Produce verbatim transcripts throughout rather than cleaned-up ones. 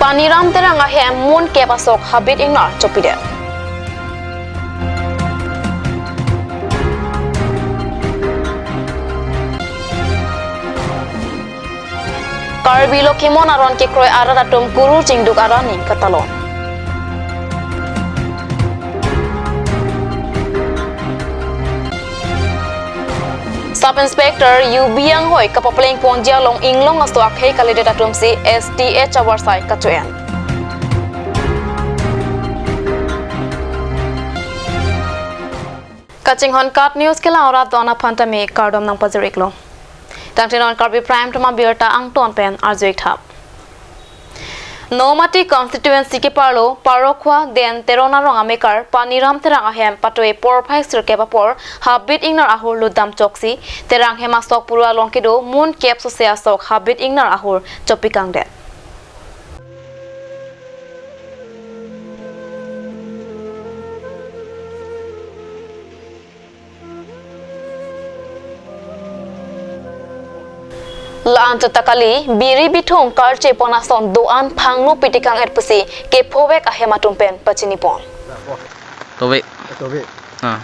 Paniram Terang ahem mun kep asok habit ingnar chopidet. Karbi Lokhimon aron kekroi arat atum kuru chingduk arani katalon. Sub Inspector U B Anghoi kapapleng ponji along inglong aso akhei kalidet atum si S T H awarsai kachoen. Kachinghon Kat News kelang orat don aphan tame kardom nangpajir-iklo. Tangte non Karbi Prime Time abirta angton pen arju-ik thap. Nomati constituency keparlo Parokkhua Den Teron arong amekar Paniram Terang ahem patoi porphai sirkep apor habit ingnar ahur lutdam choksi Terang hem asok puru along kedo mun kep sose asok habit ingnar ahur chopikangdet. La-an chot ta kali, biri bithung karche pon ason do-an phangno pitikang-et pusi kephovek ahem atum pen pachinipon. Tove. Tove. Ah.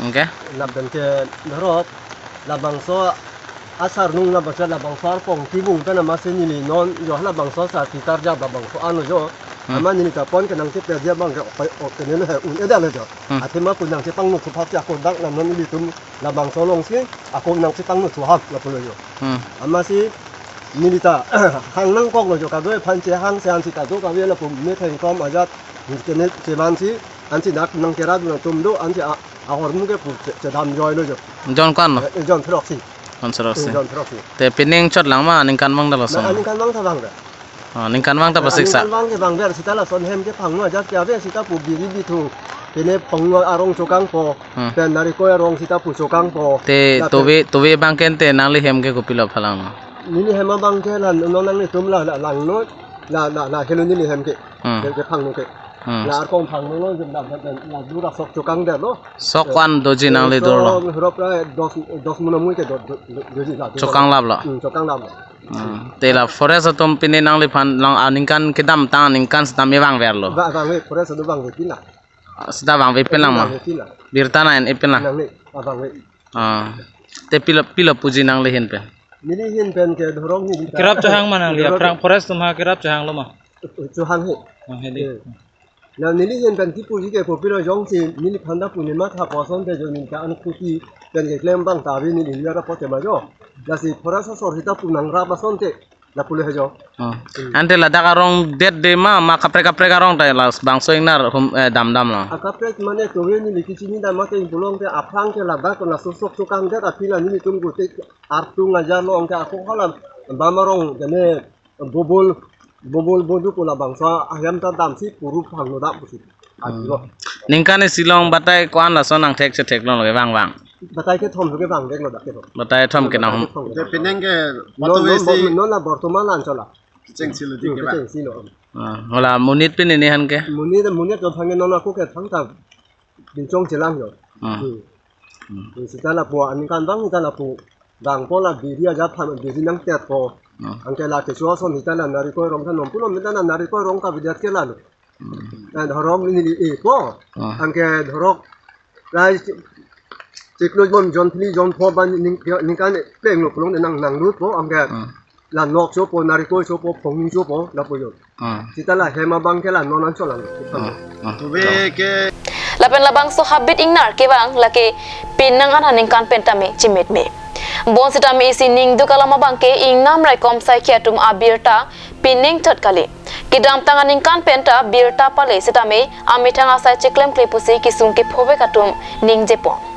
Oke. Lapen ke dorot, labangso asar nung labangso, labangso arpong tibung pen amatsi neli non jo labangso asar titar jap labangso ano jo. Hmm. Amat neli ta pon kenang si pejia bang ke opai ok kenelo he un-edetlo jo. Hmm. Athema ku nangchepangno thuphap si ako dak la non ilitum labangso alongsi ako nangchepangno thuphap lapulo jo. Hmm. Amatsi neli ta hang nangkoklo jo, kadokave aphan chehang se ansi kadokave lapu metheng tom ajat kene chevansi ansi dak nangkeradun atum do ansi a-, ahormu ke pu che-, chedam joilo jo. Jon ko-anlo? Eh, jon throksi. Jon throksi. Eh, jon throksi. Te pining chot lang ma ningkan vang dalo? Na, song. Ningkan vang ta vangdet. Oh, ningkan vang ta pasiksa. Ningkan vang ke vangver seta lason hem kephangno ajat ke ave seta pu biri bithung. Pine phongno arong chokangpo. Hmm. Pen narikol arong seta pu chokangpo. Te lapen tove, tove abang ke te nangli hem ke kopilo phalanglo? Neli hem abang ke la non nanglitum la, la langno la, la, la helo neli hem ke. Hmm. Ke, kephangno ke. Hmm. La arpong phangno lo jom la, la, la, la dur asok chokangdetlo. Sok ko-an doji nangli durlo? Sok hurop ra dos, dos mun amui ke do, do, do, doji la dur. Chokanglaplo? Hmm, chokanglaplo. Hmm. Te la forest atum pine nangliphan lang aningkan kedamtang aningkan seta me vangverlo? Va, vangve, forest atum vangvepinlo. Ah, seta vangvepin lang ma? Vangvepinlo. Birta nang-en-epin lang? Nangli, ah, vangve. Ah. Te pilo, pilo puji nangli ahin pen? Neli ahin pen ke dorong ni. Kerap chohang ma nangli, dorong. Aphrang forest atum ha kerap chohanglo ma? Chohang he. Ah, he di. Eh. Na neli ahin pen kipuji ke kopilo jongsi neliphan ta pu nematha pu asonte jo neli ta an kuti pen keklem abang ta ave neli liya ra pote ma jo. Lasi forest asor seta pu nangrap asonte lapulo he jo. Oh. Hmm. Ante ladak arong det de ma, ma kaprek kaprek arong ta labangso ingnar hum, eh, damdamlo? Akaprek mane tove neli kechini dam mate pulote aphrang ke ladak kona sosok chokangdet aphi la nelitum gute artung ajar lo anke ako hala bam arong kene Bobol, Bobol Bodu pu labangso ahem ta damsi puru phangno dam pusi. Hmm. Atlo. Ningkan isi along batai ko-an lason nangthek chetheklo ke vangvang? Batai kethom lo ke vangveklo dak kethom. Batai thom ke nang. Batai kethom. Te pining ke non, batai non, si non la bortoman anchot la. Kechengsi lo di ke ba? Kechengsi lo. Ah, hala monit pine nehan ke? Monit, monit to thang non ako ke thangta binchong chelang lo. Ah. Hmm. Hmm. Seta lapu aningkan vang seta lapu vangpo la biri ajat phan biri nangtetpo. Hmm. Anke la keso ason seta la narikol arong than non pulo meta la narikol arong kavedet ke lalo. Hmm. Dan dhorok neli epo. Hmm. Anke dhorok rai chiklo jon jon thili jon pho ban ning, ningkan plenglo pulote nang nanglutpo anke. Hmm. La nok chopo, narikol chopo, phongning chopo, lapu jo. Ah. Seta la hem abang ke la non anchot lang. Ah, ah. Tove ke. Lapen labangso habit ingnar kevang lake penang an aningkan pen tame chimet me. Bonsitame isi ningduk alam abang ke ingnam raikom saikhi atum abirta pining chot kali. Kedamtang aningkan pen ta birta pale sitame amethang asai chiklemkle pusi kesung kephovek atum ningjepon.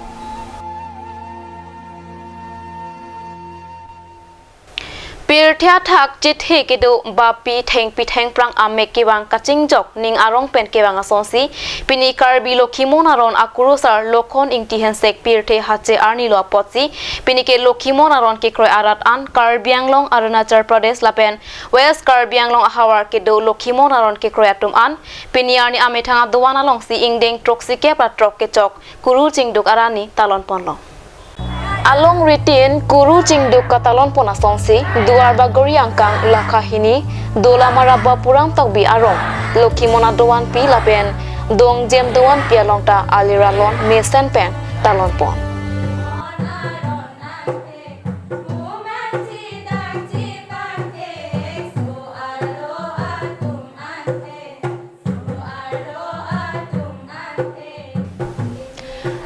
Pirthe athak chethe kedo bapi thengpi thengphrang amek kevang kachingjok ning arong pen kevang asonsi pini Karbi Lokhimon aron akurusar Lokhon Ingti Hensek pirthe hache arni lo apotsi pini ke Lokhimon aron kekroi arat an Karbi Anglong, Arunachal Pradesh lapen West Karbi Anglong ahavar kedo Lokhimon aron kekroi atum an pini arni amethang adovan alongsi ingdeng throksi kep ra throk kechok kuru chingduk arani talon ponlo. Along ritin kuru chingduk katalon pon asonsi Duarbagori angkang Lakha hini Dolamara Bapuram Tokbi arong Lokhimon adovan pi lapen Dongjem dovan pi along ta alira lon mesen pen talon pon.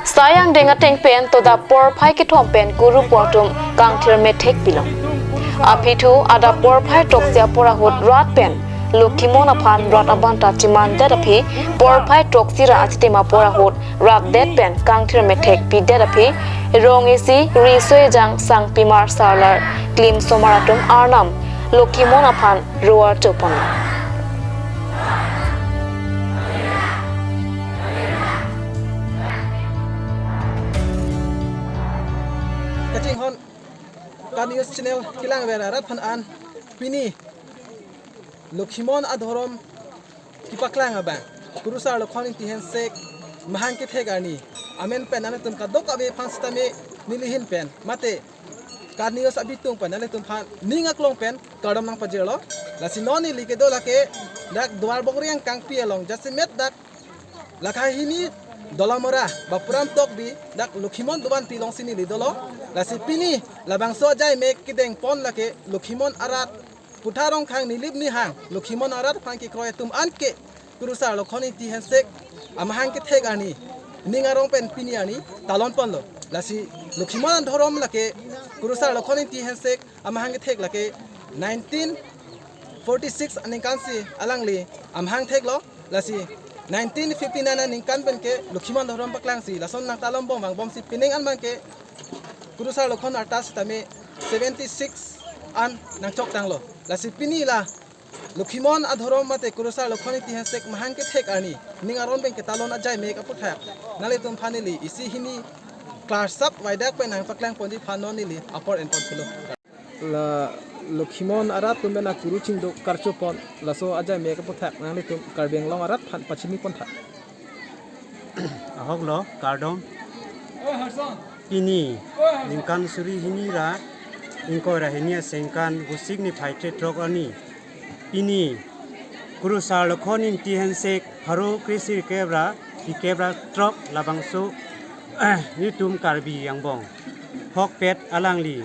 Sai angdeng ateng pen todap porphai kethom pen kuru pu atum kangthir methek pilong. Aphi thu adap porphai throksi apor ahut rat pen Lokhimon aphan rat abang ta chiman det aphi porphai throksi ra achitim apor ahut rat det pen kangthir methek pidet aphi rong isi riso ejang sangpimar sarlar klimsomar atum arnam Lokhimon aphan roar chopon. Kachinghon Ka News Channel kelang ver arat aphan an pini Lokhimon adhorom kepaklang abang Kurusar Lokhon Ingti Hensek mahang kethek arni amen pen nanglitum kadokave aphan sitame nelihin pen mate Ka News abitung pen nanglitum aphan ning aklong pen kardom nangpajirlo. Lasi non neli kedo lake dak Duarbagori angkang pi along jasemet dak Lakha hini Dolamara Bapuram Tokbi dak Lokhimon dovan pi alongsi neli dolo. Lasi pini labangso ajai mek kedeng pon lake Lokhimon arat Puthar Rongkhang Nilip Nihang Lokhimon arat aphan kekroi atum anke Kurusar Lokhon Ingti Hensek amahang kethek arni ning arong pen pini arni talon ponlo. Lasi Lokhimon adhorom lake Kurusar Lokhon Ingti Hensek amahang kethek lake nineteen forty-six aningkan si alangli amahang theklo. Lasi nineteen fifty-nine aningkan pen ke Lokhimon adhorom paklangsi lason nangtalon bom vangbomsi pining an abang ke Kurusar Lokhon arta sitame seventy-six an nangchok tanglo. Lasi pini la Lokhimon adhorom mate Kurusar Lokhon Ingti Hensek mahang kethek arni ning aron pen ketalon ajai mek aputhak nanglitum aphan neli isi hini klarsap vaidak pen nangpaklang ponji aphan non neli apor en pon thulo. La Lokhimon arat atum pen akuru chingduk karcho pon laso ajai mek aputhak nanglitum Karbi Anglong arat aphan pachini pon tha. Ahok lo, kardom. Pini ningkan suri hini ra ingkoi ra hini asengkan Vosik niphai throk arni pini Kurusar Lokhon Ingti Hensek pharo kre sirkep ra phlikep ra throk labangso nelitum Karbi angbong hokpet alangli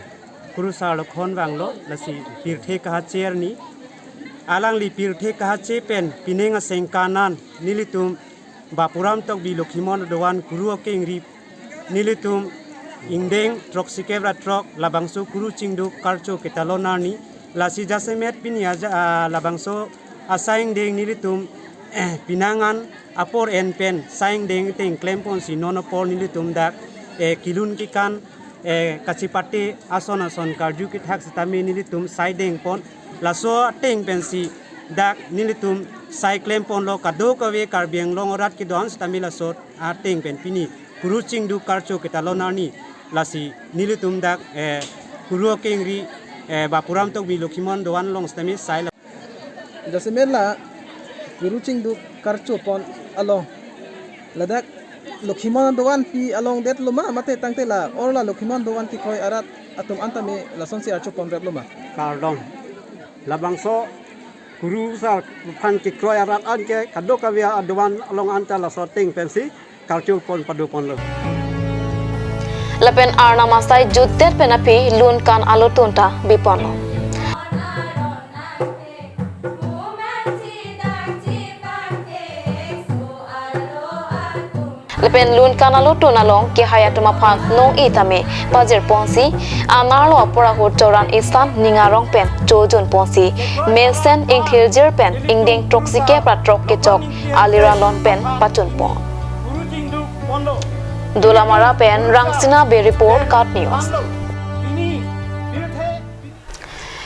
Kurusar Lokhon vanglo. Lasi pirthe kahache arni alangli pirthe kahache pen pining asengkan an nelitum Bapuram Tokbi Lokhimon adovan kuru akengri nelitum ingdeng throksikep ra throk labangso kuru chingduk karcho ketalon arni. Lasi jasemet pini aja, ah, labangso asai ingdeng nelitum, eh, pining an apor en pen sai ingdeng ateng klem ponsi non apor nelitum dak, eh, kelun kekan, eh, kachepate ason ason karju kethak sitame nelitum sai deng pon. Laso ateng pensi dak nelitum sai klem ponlo, kadokave Karbi Anglong arat kedo-an sitame laso ateng pen pini kuru chingduk karcho ketalon arni. Lasi nelitum dak, eh, kuru akengri, eh, Bapuram Tokbi Lokhimon adovan along sitame sai la. Jasemet la kuru chingduk karcho pon along ladak Lokhimon adovan pi along detlo ma mate tangte la or la Lokhimon adovan kekroi arat atum an tame lasonsi archo pon replo ma? Kardom. Labangso Kurusar aphan kekroi arat anke kadokave adovan along an ta laso ateng pensi karcho pon pado ponlo. Lapen arnam asai jutdet pen aphi lunkan alutun ta bi ponlo. Lapen lunkan alutun along kehai atum aphan nong-i tame pajir ponsi, anerlo apor ahut choran isan ning arong pen chojun ponsi, mesen ingthirjir pen ingdeng throksikep ra throk kechok alira lon pen pachun pon. Dolamara pen Rangsina Bey report, KAT News.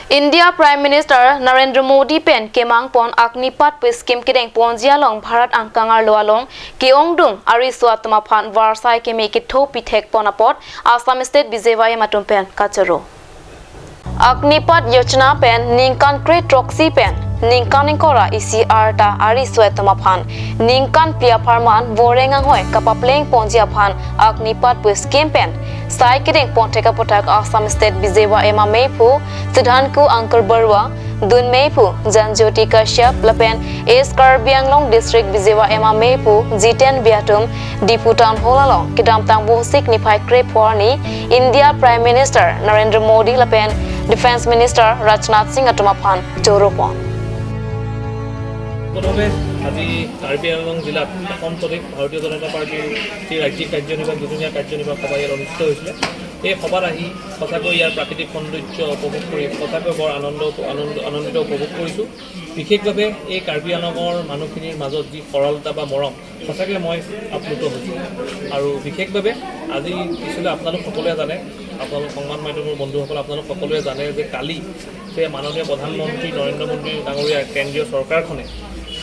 India Prime Minister Narendra Modi pen kemang pon Agnipath pu scheme kedeng ponji along Bharat angkang arlo along ke-ongdung ariso atum aphan varsai keme ketho pithek pon apot Assam State B J Y M atum pen kachoro. Agnipath Yojana pen ningkan kre throksi pen ningkan ingkoi ra isi arta ariso atum aphan ningkan phli apharman Boreng anghoi kapapleng ponji aphan Agnipath pu scheme pen sai kedeng ponthek aputhak Assam State B J Y M ameiphu Sudhanshu Ankur Barua, dun meiphu Janjyoti Kashyap lapen East Karbi Anglong District B J Y M ameiphu Jiten Bey atum Diphu Town Hall along kedamtang Vosik niphai krepho arni India Prime Minister Narendra Modi lapen Defence Minister Rajnath Singh atum aphan choro pon. প্ৰথমে আজি কাৰ্বি আংলং জিলাত অসম প্ৰদেশ ভাৰতীয় জনতা পাৰ্টীৰ যি ৰাজ্যিক কাৰ্যনিৰ্বাহক, দুদিনীয়া কাৰ্যনিৰ্বাহক সভা ইয়াত অনুষ্ঠিত হৈছিলে। এই সভাত আহি সঁচাকৈ ইয়াৰ প্ৰাকৃতিক সৌন্দৰ্য উপভোগ কৰি সঁচাকৈ বৰ আনন্দ, আনন্দ, আনন্দিত উপভোগ কৰিছোঁ। বিশেষভাৱে এই কাৰ্বি আংলঙৰ মানুহখিনিৰ মাজত যি সৰলতা বা মৰম, সঁচাকৈ মই আপ্লুত হৈছোঁ। আৰু বিশেষভাৱে আজি পিছলৈ আপোনালোক সকলোৱে জানে, আপোনালোক সংবাদ মাধ্যমৰ বন্ধুসকল, আপোনালোক সকলোৱে জানে যে কালি যে মাননীয় প্ৰধানমন্ত্ৰী নৰেন্দ্ৰ মোদী ডাঙৰীয়াৰ কেন্দ্ৰীয় চৰকাৰখনে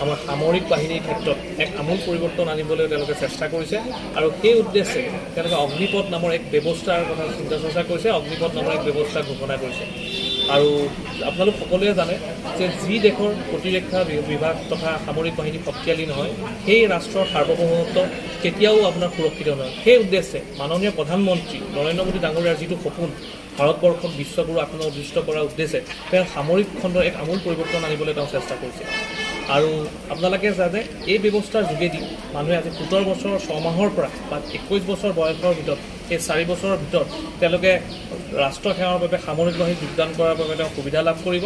আমাৰ সামৰিক বাহিনীৰ ক্ষেত্ৰত এক আমূল পৰিৱৰ্তন আনিবলৈ তেওঁলোকে চেষ্টা কৰিছে আৰু সেই উদ্দেশ্যে তেওঁলোকে অগ্নিপথ নামৰ এক ব্যৱস্থাৰ কথা চিন্তা চৰ্চা কৰিছে, অগ্নিপথ নামৰ এক ব্যৱস্থা ঘোষণা কৰিছে। আৰু আপোনালোক সকলোৱে জানে যে যি দেশৰ প্ৰতিৰক্ষা বি-, বিভাগ তথা সামৰিক বাহিনী শক্তিশালী নহয়, সেই ৰাষ্ট্ৰৰ সাৰ্বভৌমত্ব কেতিয়াও আপোনাৰ সুৰক্ষিত নহয়। সেই উদ্দেশ্যে মাননীয় প্ৰধানমন্ত্ৰী নৰেন্দ্ৰ মোদী ডাঙৰীয়াৰ যিটো সপোন, ভাৰতবৰ্ষক বিশ্বগুৰু আসনত অধিষ্ঠিত কৰাৰ উদ্দেশ্যে তেওঁ সামৰিক খণ্ডৰ এক আমূল পৰিৱৰ্তন আনিবলৈ তেওঁ চেষ্টা কৰিছে। আৰু আপোনালোকে জানে, এই ব্যৱস্থাৰ যোগেদি মানুহে আজি সোতৰ বছৰ ছমাহৰ পৰা বা একৈছ বছৰ বয়সৰ ভিতৰত, এই চাৰি বছৰৰ ভিতৰত তেওঁলোকে ৰাষ্ট্ৰ সেৱাৰ বাবে সামৰিক বাহিনীত যোগদান কৰাৰ বাবে তেওঁ সুবিধা লাভ কৰিব।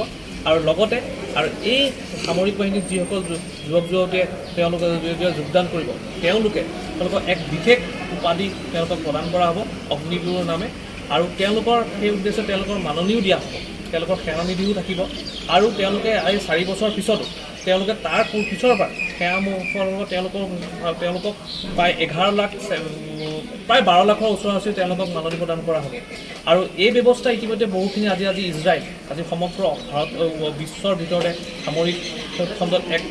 আৰু লগতে আৰু এই সামৰিক বাহিনীত যিসকল যু-, যুৱক যুৱতীয়ে তেওঁলোকে যুৱতীয়ে যোগদান কৰিব, তেওঁলোকে তেওঁলোকক এক বিশেষ উপাধি তেওঁলোকক প্ৰদান কৰা হ'ব অগ্নিবীৰৰ নামে। আৰু তেওঁলোকৰ সেই উদ্দেশ্যে তেওঁলোকৰ মাননিও দিয়া হ'ব, তেওঁলোকৰ সেৱা নিধিও থাকিব। আৰু তেওঁলোকে এই চাৰি বছৰৰ পিছতো তেওঁলোকে তাৰ পু-, পিছৰ পৰা সেৱা মহোৎসৱৰ তেওঁলোকৰ, তেওঁলোকক প্ৰায় এঘাৰ লাখ, প্ৰায় বাৰ লাখৰ ওচৰা ওচৰি তেওঁলোকক মাননি প্ৰদান কৰা হ'ব। আৰু এই ব্যৱস্থা ইতিমধ্যে বহুখিনি আজি, আজি ইজৰাইল, আজি সমগ্ৰ ভাৰত, বিশ্বৰ ভিতৰতে সামৰিক খণ্ডত এক,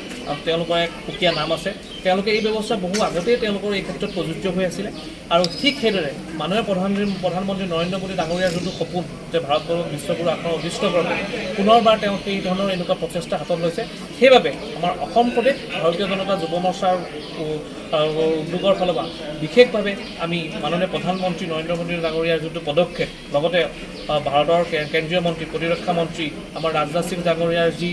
তেওঁলোকৰ এক সুকীয়া নাম আছে। তেওঁলোকে এই ব্যৱস্থা বহু আগতেই তেওঁলোকৰ এই ক্ষেত্ৰত প্ৰযোজ্য হৈ আছিলে। আৰু ঠিক সেইদৰে মাননীয় প্ৰধান-, প্ৰধানমন্ত্ৰী নৰেন্দ্ৰ মোদী ডাঙৰীয়াৰ যোনটো সপোন যে ভাৰতবৰ্ষক বিশ্বগুৰু আসনত অধিষ্ঠিত কৰিব, পুনৰবাৰ তেওঁ সেই ধৰণৰ এনেকুৱা প্ৰচেষ্টা হাতত লৈছে। সেইবাবে আমাৰ অসম প্ৰদেশ ভাৰতীয় জনতা যুৱ মৰ্চাৰ উ-, আ, উদ্যোগৰ ফালৰ পৰা বিশেষভাৱে আমি মাননীয় প্ৰধানমন্ত্ৰী নৰেন্দ্ৰ মোদী ডাঙৰীয়াৰ যোনটো পদক্ষেপ, লগতে, আ, ভাৰতৰ কে-, কেন্দ্ৰীয় মন্ত্ৰী, প্ৰতিৰক্ষা মন্ত্ৰী আমাৰ ৰাজনাথ সিং ডাঙৰীয়াৰ যি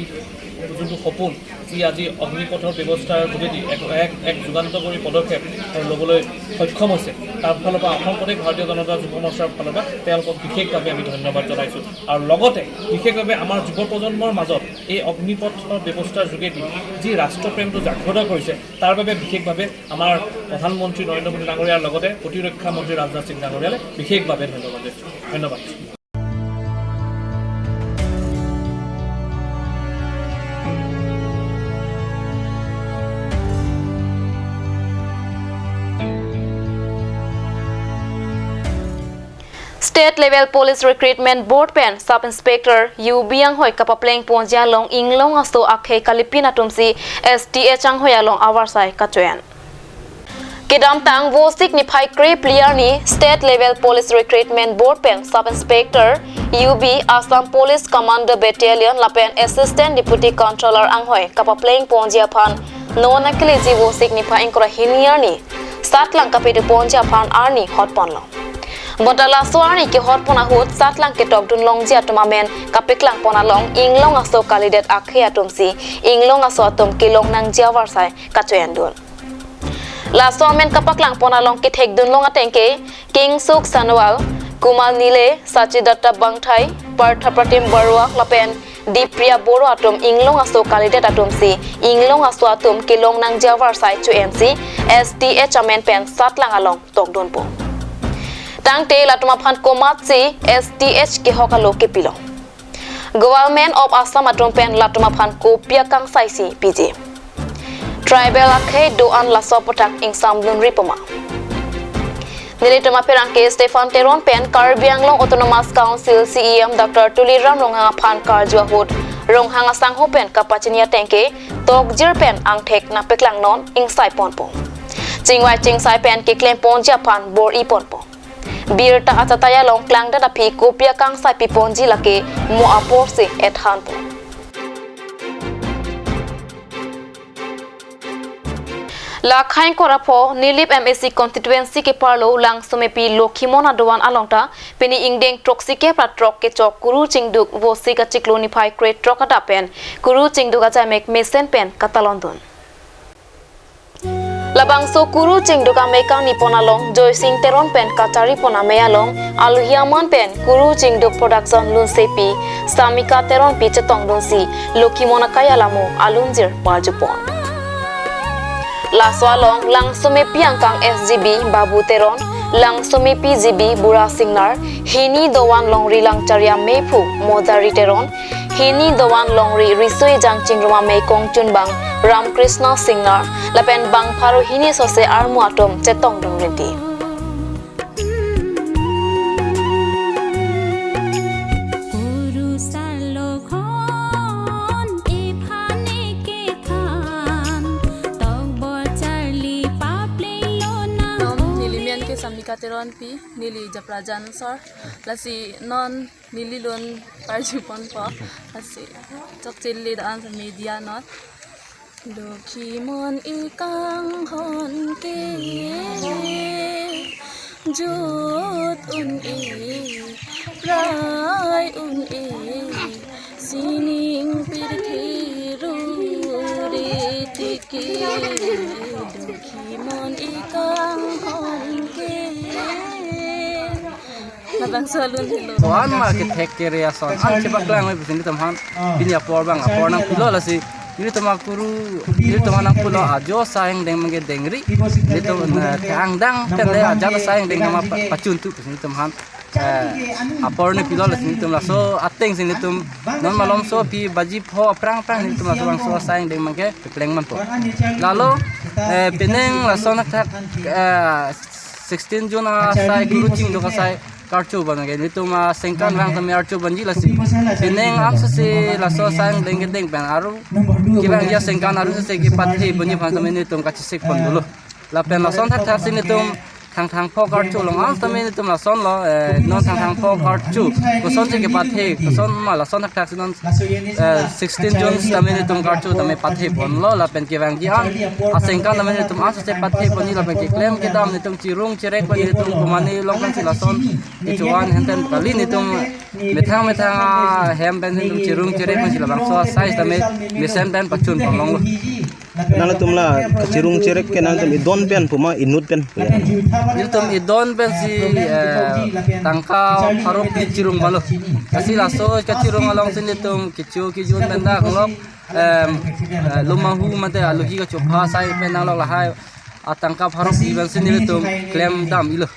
যোনটো সপোন, যি আজি অগ্নিপথৰ ব্যৱস্থাৰ যোগেদি এক, এক, এক যুগান্তকাৰী পদক্ষেপ তেওঁ ল'বলৈ সক্ষম হৈছে, তাৰ ফালৰ পৰা অসম প্ৰদেশ ভাৰতীয় জনতা যুৱ মৰ্চাৰ ফালৰ পৰা তেওঁলোকক বিশেষভাৱে আমি ধন্যবাদ জনাইছোঁ। আৰু লগতে বিশেষভাৱে আমাৰ যুৱ প্ৰজন্মৰ মাজত এই অগ্নিপথৰ ব্যৱস্থাৰ যোগেদি যি ৰাষ্ট্ৰপ্ৰেমটো জাগ্ৰত কৰিছে, তাৰ বাবে বিশেষভাৱে আমাৰ প্ৰধানমন্ত্ৰী নৰেন্দ্ৰ মোদী ডাঙৰীয়াৰ লগতে প্ৰতিৰক্ষা মন্ত্ৰী ৰাজনাথ সিং ডাঙৰীয়ালৈ বিশেষভাৱে ধন্যবাদ জনাইছোঁ। ধন্যবাদ। State Level Police Recruitment Board pen Sub Inspector U B anghoi kapapleng ponji along inglong aso akhei kalipin atumsi S T H anghoi along avarsai kachoen. Kedamtang Vosik niphai krephli arni State Level Police Recruitment Board pen Sub Inspector U B, Assam Police Commando Battalion lapen Assistant Deputy Controller anghoi kapapleng ponji aphan non akeleji Vosik niphai ingkoi ra hini arni satlang kapedu ponji aphan arni hot ponlo. Bonta laso arni kehot pon ahut satlang ketokdun longji atum amen kapeklang pon along inglong aso kalidet akhei atumsi inglong aso atum kelong nangji avarsai kachoendun. Laso amen kapaklang pon along kethekdun long ateng ke Kingsuk Sanwal, Kumal Nile, Sachidatta Bangthai, Partha Pratim Barua lapen Dipriya Boro atum inglong aso kalidet atumsi inglong aso atum kelong nangji avarsai choensi S T H amen pen satlang along tokdunpo. Tangte latum aphan komatsi S T H kehok alo kepilo. Government of Assam atum pen latum aphan kopi akangsaisi piji. Tribal akhei do-an laso aputhak ingsamdun ripoma. Nelitum apherangke Stephen Teron pen Karbi Anglong Autonomous Council C E M Doctor Tuliram Ronghang aphan karju ahut Ronghang asangho pen kapachini ateng ke tokjir pen angthek nangpeklang non ingsai ponpo. Chingvai chingsai pen keklem ponji aphan bor-i ponpo. Birta achatai along klangdet aphi kopi akangsai piponji lake mo aporsi ethanpo. La khaingkor apho Nilip M A C constituency keparlo Langsomepi Lokhimon adovan along ta pini ingdeng throksi kep ra throk kechok Kuru Chingduk Vosi kachiklo niphai kre throk adap pen Kuru Chingduk ajamek mesen pen katalondun. Labangso Kuru Chingduk amei kangnipon along Joysing Teron pen kacharipon amei along alohi aman pen Kuru Chingduk Production lunsepi Samika Teronpi chetongdunsi Lokhimon akai alamo alunjir parjupon. Laso along Langsomepi angkang S G B Babu Teron, Langsomepi G B Bura Singnar, hini dovan longri langchari ameiphu Mojari Teron, hini dovan longri riso ejang chingrum amei kongchunbang Ramkrishna Singnar, lapen bang pharo hini sose armu atum chetongdun rinti. Kuru sarlo khon ephane kethan tokbo charli papleng lonang. Nom neli men ke Samika Teronpi, neli Japrajan sor, lasi non neli lun parjuponpo, lasi chokche le dan sa media non. Lokhimon ekanghon ke jut un-e, prai un-e, sining pirthe rure teke. Lokhimon ekanghon ke. Labangso alun helo. Koan ma kethek kere ason an chepaklang oi pusi nelitum aphan pini apor bang apor nangpilo, lasi nelitum akuru nelitum aphan nangpulo ajo asai angdeng mangke dengri, nelitum, eh, angdeng pen le ajat asai angdeng nama pa-, pachun tu pusi nelitum aphan, eh, apor nangpilo, lasi nelitum laso ateng si nelitum non malomso pi baji pho aphrang aphrang nelitum laso bangso asai angdeng mangke pepleng manpo. Lalo, eh, penang laso nangthak, eh, sixteen June asai Kuru Chingduk asai karcho ban ke nelitum asengkan vang tame archo banji, lasi penang amsese laso asai angdeng kedeng pen aru kevangji asengkan aru sese kepathe banji aphan tame nelitum kachesik pon dolo. Lapen lason thakthak si nelitum Thangthang pho karcho along am tame nelitum lason lo, eh, non Thangthang pho karcho kosonsi kepathe, koson ma lason thakthak si non, eh, sixteen June tame nelitum karcho tame pathe ponlo, lapen kevangji an asengkan tame nelitum asose pathe ponji, lapen keklem kedam nelitum chirung chirek pen nelitum komane along pensi lason ichuan henten kali nelitum methang methang ahem pen nelitum chirung chirek pensi labangso asai tame mesen pen pachun ponlonglo. Nangtum la kachirung chirek ke nangtum idon pen pu ma inut pen pu ya? Nelitum idon pensi, eh, tangka pharo phli chirung balo. Lasi laso kachirung along si nelitum kecho kejun pen dak lok, em, eh, lumahu mate alohi kachopha asai pen nanglok lahai atangka pharo phli pensi nelitum klem dam ilo.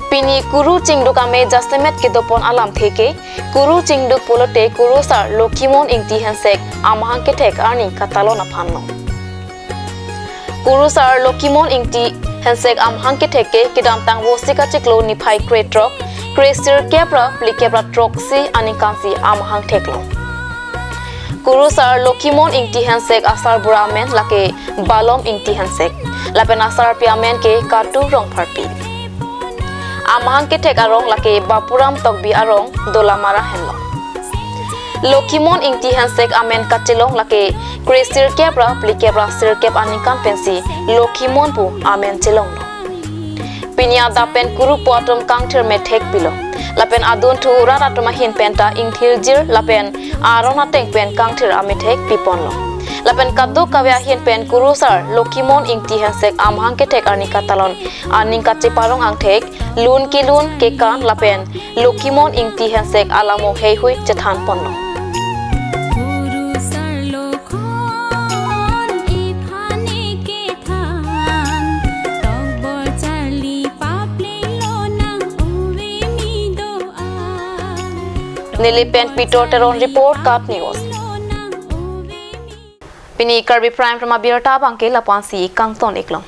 Pini Kuru Chingduk amei jasemet kedopon alamthe ke, Kuru Chingduk pulote Kurusar Lokhimon Ingti Hensek amahang kethek arni katalon aphan lo. Kurusar Lokhimon Ingti Hensek amahang kethek ke kedamtang Vosi kachiklo niphai kre throk, kre sirkep ra phlikep ra throksi aningkansi amahang theklo. Kurusar Lokhimon Ingti Hensek asarbura amen lake Balom Ingti Hensek. Lapen asarpi amen ke Katu Rongpharpi. Amahang kethek arong lake Bapuram Tokbi arong Dolamara henlo. Lokhimon Ingti Hensek amen kachelong lake kre sirkep ra phlikep ra sirkep aningkan pensi Lokhimon pu amen chelonglo. Pini adap pen kurupo atum kangthir methek pilo. Lapen adunthu rat atum ahin penta ingthirjir lapen aron ateng pen kangthir amethek piponlo. Lapen kadokave ahin pen Kurusar Lokhimon Ingti Hensek amahang kethek arni katalon aning kacheparong angthek, lun kelun kekan lapen Lokhimon Ingti Hensek alamo heihui chethan ponlo. Kurusar Lokhon ephane kethan tokbo charli papleng lonang ove mi do-an. Neli pen Peter Teron report, KAT News. Pini Karbi Prime Time abirta abangke lapu-ansi kangton iklo.